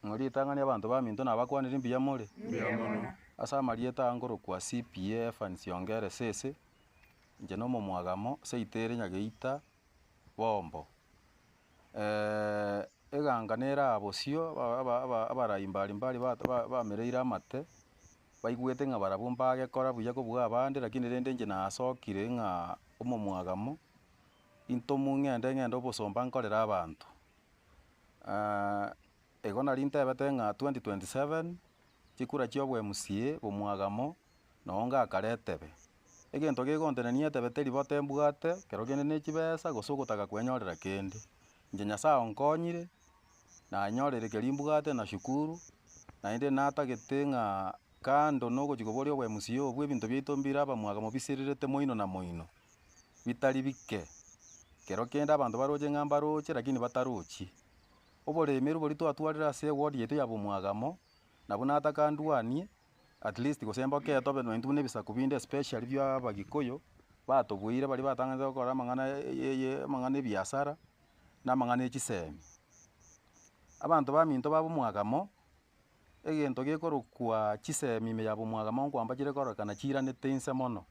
Ng'a ritang'ani abanto baminto nabakwanire mbuya more? Mbuya mono. Ase amarieta aya nkorokwa CPA Evans Ongere Sese, inche na omomwagamo seito ere Nyageita Bombo. Eganga nere aa bosio aba- aba- aba- abarai mbari mbari bat- ba- bamereire amate, baigwete ng'a barabwo mbagekora buya kobua abande lakini rende inche nasokire ng'a omomwagamo, intomwe ng'ende ng'ende obosomba nkorere abanto. Igo nari ntebete ng'a 2027, chikura chia obo MCA, bomwagamo, noo ngakare etebe. Egento gegontenenia etebe teri bote mbwate, kero kende ne chibesa gose ogotaka kwenyorera kende. Inche Nyasaye onkonyire, nanyorire keria mbwate nashukuru, naende natagete ng'a kando na ogochia koboria obo MCA obwo ebinto biaito mbire abamwagamo bisirerete moino na moino, bitari bike. Kero kende abanto baroche ng'a mbaroche lakini batarochi. Oboremeru boria twatwarire ase eward yaito ya bomwagamo, nabwo nataka ndwanie, at least gose mboke tobe nonye intwe buna ebisaku binde especially bia abagikuyu, batobuire baria batang'anete gokora amang'ana ye ye amang'ana ya ebiasara, na amang'ana ya chisemi. Abanto baminto ba bomwagamo, egento gekorokwa chisemi ime ya bomwagamo nkoamba chire kororekana chiiranete inse mono.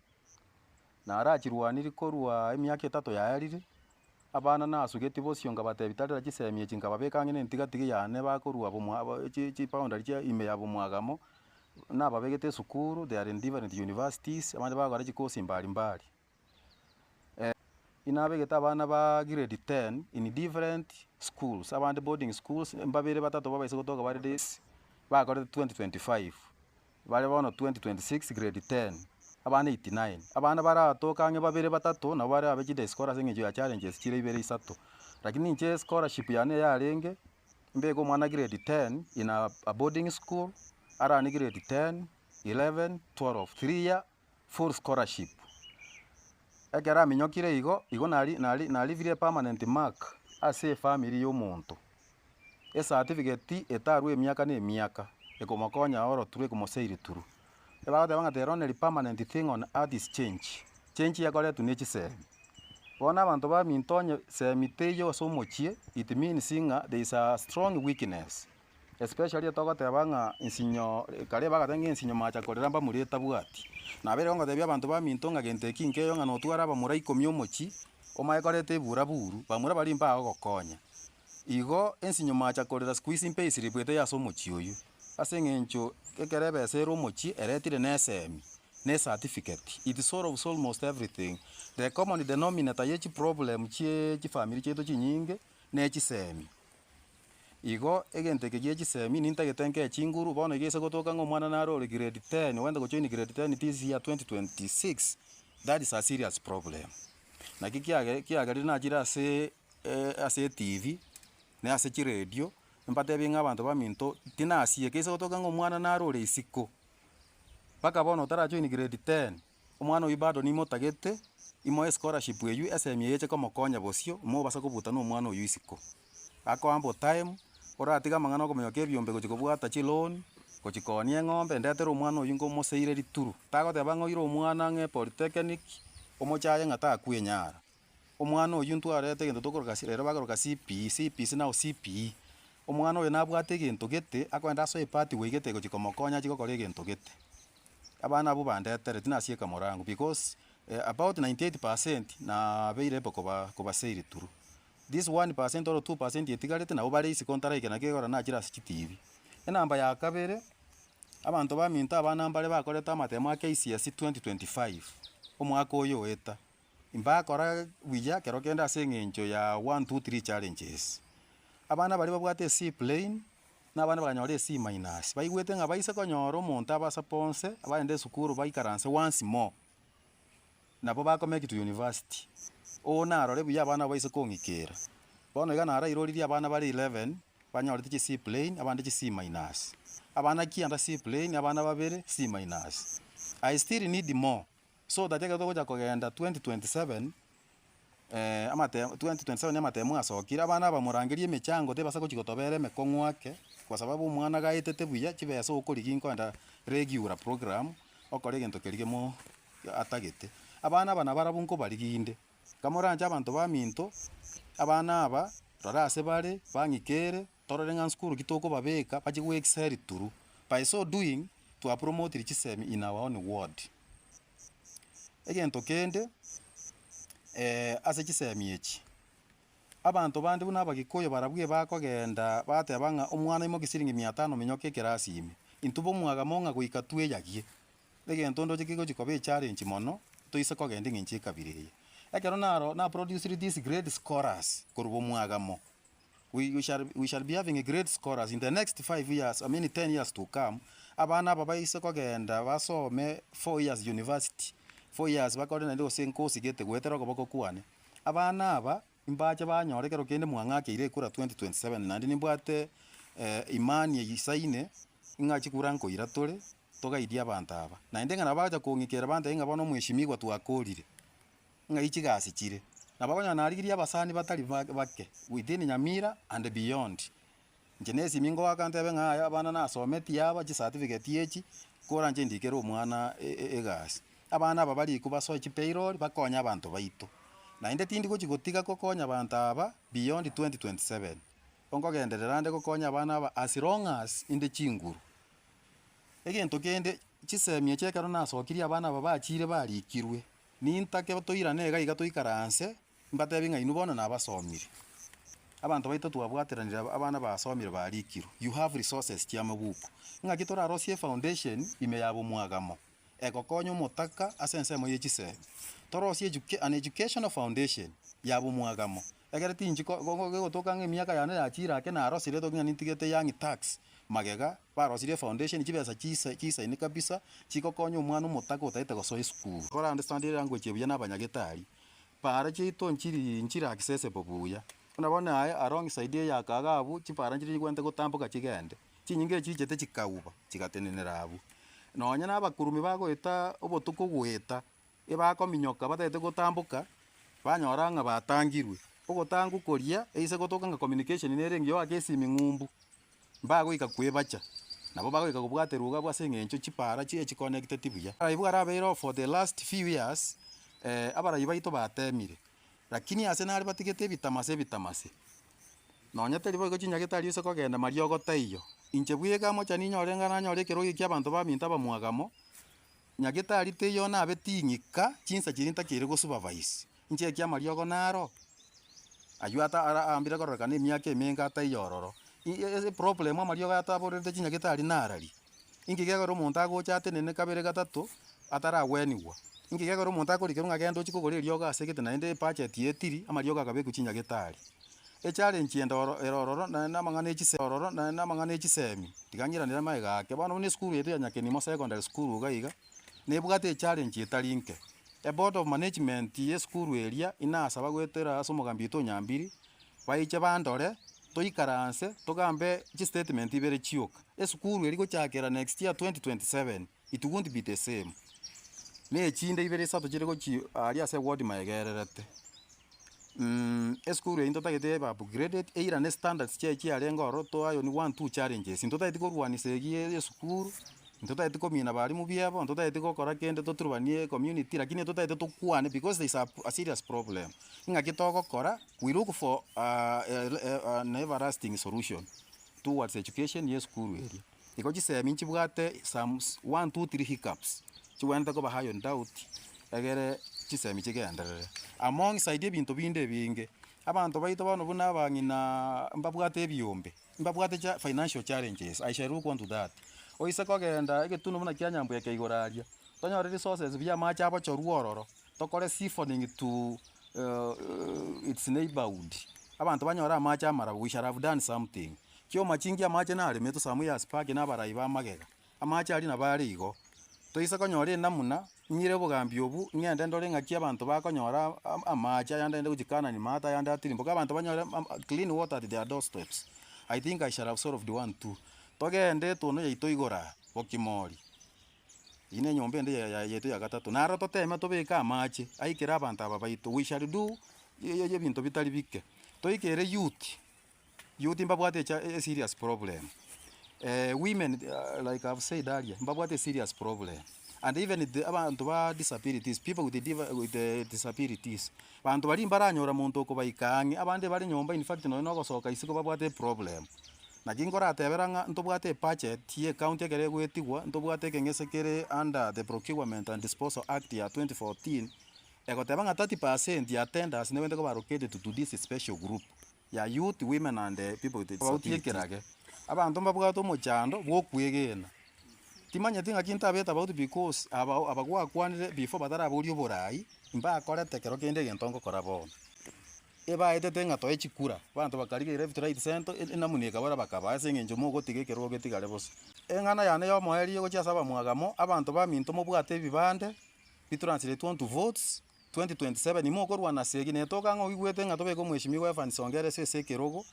Narachirwanirie korwa emiaka etato yaerire, abana nasugeti bosio nkabatebia tarera chisemi echi nkababeka ang'e na entigatigi yane bakorwa bomwa bo chi chiboundary chia ime ya bomwagamo, nababegete esukuru they are in different universities, abande bagokora chikosi mbari mbari. Inabegete abana ba grade ten in different schools, abande boarding schools, mbabere batato babaise gotoka bare this bakorete 2025. Bare bono 2026 grade 10, abana 89. Abana baratoke ang'e babere batato nabo bare abe chiday scholar ase eng'encho ya challenges chire ibere isato. Lakini inche scholarship yane yarenge, mbeke omwana grade 10 in a a boarding school, arane grade 10, 11, 12, 3 year full scholarship. Ekero aminyokire igo, igo nari nari narivire epermanent mark ase efamiri ya omonto. Ecertificate etarwe emiaka na emiaka, ekomokonya oro through ekomosairi through. Ebagoteba ng'a the only permanent thing on earth is change, change ekoretwa ne chisemi. Bono abanto baminto onye semi teiyo ase omochie, it means ng'a there is a strong weakness. Especially etogoteba ng'a ensinyo kare bagateba ng'a ensinyo macha korera mbamura etabwati. Nabeire gongotebia abanto baminto ng'a gento eki nkeiyo ng'a notware abamura ikomi omochie, omanye koreta ebura buru, bamura baria mbagogokonya. Igo ensinyo macha korera siku hizi payslip etaiyo ase omochie oywo, ase eng'encho ekero ebesa ere omochie eretire na esemi, na ecertificate, it solves almost everything. The common denominator ye chiproblem chie chifamiri chiaito chinyinge, ne chisemi. Igo egento eke gie chisemi nintagete nkee chinguru, bono iga ase gotoka ng'a omwana nare ore grade ten, ogende gojoin grade ten this year 2026, that is a serious problem. Naki kiage kiagerire nachire aseee ase etivi, na ase chiredio, mbatebie ng'a abanto baminto, tinasieka ase gotoka ng'a omwana nare ore isiko, mpaka bono otarajoin grade ten, Omwana oyio bado nimotagete, imoe escholarship eywo esemi eye eche komokonya bosio, mobasa kobuta na omwana oyio isiko. Akoambe time, oratige amang'ana okominyoka ebiombe gochia kobwata chiloan, gochia koonia eng'ombe, ndetere omwana oyio nkomoseire rituru. Tagoteba ng'a oire omwana ang'e polytechnic, omochaye ng'a takwenyara. Omwana oyio ntwarete egento tokoroka si rero bakoroka CPE, CPC now CPE. Omwana oyo nabwate egento gete, akoenda asoe epathway gete egochia komokonya achie gokora egento gete. Abana abwo bandetere tinasieka morango because about 98% nabeire able koba kobasairi through. This 1% or 2% etigarete nabo bare isiko ntaraika naki ekero nachire ase chitibi. Enamba ya kabere, abanto baminto abana mbare bakorete amatemo a KCSE 2025, omwaka oyo oeta, mbakora buya kero kende ase eng'encho ya one, two, three challenges. Abana baria babwate ec plain, na abande bakanyora ec minus, baigwete ng'a baise konyora omonto abasponse, bagende esukuru baikaranse once more, nabo bako make to university. Oo narore buya abana abo baise kong'ikera. Bono iga narairoririe abana bare 11, banyorete chi C plain, abande chi C minus. Abana kianda C plain, abana babere C minus. I still need more, so that ekero togocha kogenda 2027, amatemo 2027 amatemo asokire, abana aba morangerie emechango tebasa gochia gotobera emekong'u ake, kwa sababu omwana gaetete buya chibesa okorigia nkoenda regular program, okore egento keria kemo atagete. Abana aba nabarabwo nkobarigia inde, kamoranche abanto baminto, abana aba, rora ase bare, bang'ikere. Torore ng'a nsukuru ki tokobabeka bache go excel through. By so doing, twapromotire chisemi in our own ward. Egento kende, ase chisemi echi, abanto bande buna abagikuyu barabwo ebakogenda bateba ng'a omwana imokia siringi mia tano minyoka ekerasi ime. Intwe bomwagamo ng'a goika tweyagie, egento ndoche kegochi koba echallenge mono, toise kogenda eng'encho ekabira eye. Ekero naro naproduciri these great scholars korwa bomwagamo, we we shall we shall be having a great scholars in the next 5 years, I mean 10 years to come, abana aba baise kogenda basome 4 years university, 4 years bakore naende gose enkosi gete goetera okoboko kwane, abana aba mbache banyore ekero kende mwang'akeire ekura 2027 naende nimbwate imani eisaine ng'a chikura nkoira tore, togaidie abanto aba. Naende ng'a nabo bagocha kong'ikera bantebie ng'a bono omweshimiwa twakorire. Ng'ai chigasi chire? Nabo okonyora narigirie abasani batari bake within Nyamira and beyond. Inche na esimi ngoaka ntebe ng'a yaya abana nasometie aba chicertificate echi, koranche ndikere omwana egasi. Abana aba barikwe basoe chipayroll bakonye abanto baito. Naende tindi gochi gotiga gokonya abanto aba beyond 2027. Nkogenderera ande gokonya abana aba as long as inde chinguru. Egento kende, chisemi echi ekero nasokirie abana aba bachire barikirwe. Nintake toirane iga iga toikaranse, mbatebi ng'a inwe bono nabasomire. Abanto baito twabwateranire abana basomire barikirwe, you have resources chi'amabuku. Ng'aki torarosie efoundation ime ya bomwagamo, egokonya omotaka ase ensemo ye chisemi. Torosie educa an educational foundation ya bomwagamo, ekere tinchi ko gegotoka ng'a emiaka yane yachire ake narosire toki ng'a nintigete young tax magega. Barosirie efoundation chibesa chisa chisaine kabisa, chigokonya omwana omotaka otagete gosoa esukuru. Kora understand elanguage eye buya na abanyagetari, para chiaito nchiri nchire accessible buya. Buna bono aye alongside eye ya kaga abwo, chipara nchire chigwenerete gotamboka chigende, chinyinga echichete chikauba, chigatenenera abwo. Nonye na abakurumi bagoeta obotuko goeta, ebakominyoka batagete gotamboka, banyora ng'a batangirwe. Ogotangwa koria, eise gotoka ng'a communication nere engiya oake esimi ng'umbu. Mbagoika kwebacha, nabo bagoika kobwaterwa iga abwo ase eng'encho chipara chie chiconnecteti buya. Abarai bwarabeire oo for the last few years, abarai baito batemire, lakini ase nare batigete ebitamase ebitamase. Nonye teri boigo chinyagetari ase kogenda mariogo taiyo. Inche bweka mocha ninyore ng'a nanyore ekerogo eki abanto baminto abamwagamo, nyagetari teiyo nabe ting'ika chinsa chiria ntakeire gosupervise. Inche eki amariogo naro, aywo ata ara aambire kororekana emiaka emenge ataiyo ororo. Eproblem amariogo aya ataborerete chinyagetari narari, inki gekogera omonto agocha atenene kabere gatato, ataragwenigwa? Inki gekogera omonto akorikerwa ng'a genda ochie kogora eriogo ase egete naende ebudget etiri, amariogo akabekwa chinyagetari. Echallenge ende oro ere ororo naende amang'ana echise ororo naende amang'ana echisemi, tiga ng'iranere amaiga ake. Bono buna esukuru yaito ya Nyakenimo Secondary School iga iga, nebwate echallenge etari nke. Eboard of management y'esukuru eria inasaba goetera ase omogambi oito Nyambiri, baiche bandore, toikaranse, togambe chistatement ibere chioka. Esukuru eria gochakera next year 2027, it won't be the same. Na echinde ibere isato chire gochi aria ase eward maegererete. Esukuru eyio ntotagete ebe upgraded, eirane standards chiaye chiarenge ororo toayoni one two challenges, ntotageti korwania esegi ya esukuru, ntotageti komina abalimu biabo, ntotageti gokora kende toturubanie ecommunity, lakini totagete tokwane because there is a a serious problem. Ng'aki togokora, we look for an everlasting solution towards education ya esukuru eria. Igo chisemi nchibwate some one, two, three hiccups, chibwenerete koba ironed out egere chisemi chigenderere. Amongst ebinto binde ebinge, abanto baito bono buna abang'inaa mbabwate ebiombe, mbabwate cha financial challenges, I shall look onto that. Oise kogenda egetunwa buna kia Nyambweke igoro aria, tonyore resources buya amache abochorwe ororo, tokore siphoning to its neighbourhood, abanto banyore amache amarabu, we shall have done something. Chioma chingiya amache naremetwe some years back na abarai ba magega, amache aria nabo are igo. Toise konyora enamuna, ng'ire obogambi obwo, ng'ende ndore ng'aki abanto bakonyora amache ayande aende gochia Canaan maate ayande atirimboke abanto banyore clean water at their doorsteps. I think I shall have solved one two. Togende etono yaito igoro aa, Bokimori, eyio na enyomba ende yaito ya gatato, naro toteme tobeke amache aikere abanto aba baito, we shall do ebinto bitari bike. Toikere youth. Youth mbabwate echa e serious problem, women like I've said earlier, mbabwate serious problem, and even the abanto ba disabilities, people with the with the disabilities, banto baria mbaranyora monto okobaika ang'e, abande bare nyomba in fact nonye na ogosoka isiko babwate eproblem. Naki nkoratebera ng'a ntobwate ebudget ya ecounty ekero egoetigwa, ntobwate ekeng'ese kere under the Procurement and Disposal Act ya 2014, egoteba ng'a 30% ya tenders nigo egende koba allocated to this special group ya youth, women and people with disabilities. Ekerage, abanto mbabwate omochando bwa okwegena. Timanyeti ng'aki ntabete about because aba aba gwakwanire before bataraboria oborai, mbakorete kero kende egento ngokora bono. Ebaetete ng'a toe chikura, abanto bakarigia left right center, enamuna ekabora bakabaa ase eng'encho mogotiga ekerogo getigare bosa. Eng'ana yane ya omoerio gochia ase abamwagamo, abanto baminto mobwate ebibande, bitranslate onto votes, 2027 imokorwana ase egi, netoka ng'a oigwete ng'a tobeke omweshimiwa Evans Ongere ase ase ekerogo,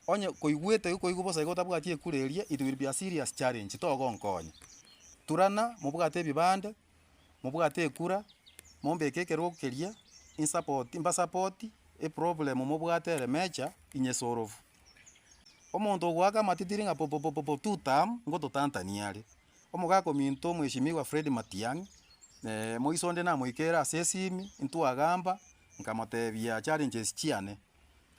onye koigwete okoigwa bosa igo otabwati ekura eria, it will be a serious challenge togonkonya. Turana, mobwate ebibande. Mobwate ekura, mombeke ekerogo keria, insapoti mbasapoti, eproblem mobwate ere mecha, inyesolve. Omonto ogoaka amatitiri ng'a popopopopo two term, ngototantania are. Omogaka ominto omweshimiwa Fred Matiang'i, moiso onde namoikere ase esimi, ntwagamba, nkamotebia challenges chiane.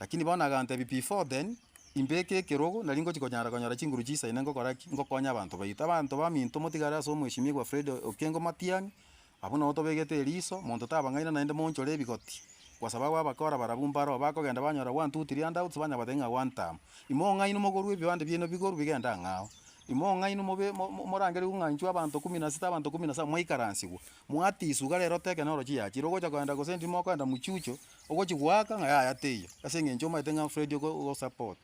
Lakini bono agantebia before then, imbeke ekerogo nari ngochi konyara konyora chinguru chisaine ngokora ki? Ngokonya abanto baito. Abanto baminto motigare ase omweshimiwa Fred Okengo Matiang'i, abwo nabo tobegete eriso, monto tabang'aina naende moonchore ebigoti, kwa sababu abakora barabwo mbaro, bakogenda banyora one two three handouts banya goteba ng'a one term. Imong'ainwe mogorwe ebibande biaino bigorwe bigende ang'ao. Imong'ainwe mobe mo- mo- morangerigwe ng'a inchuo abanto kumi na sita abanto kumi na saba mwaikaransigwa, mwatiswa iga rero tekenoroji yachire, ogocha kogenda gose ndimo okogenda muchucho, Ogochia goaka ng'a yaya teiyo, ase eng'encho omanyete ng'a Fred ogo ogosupport.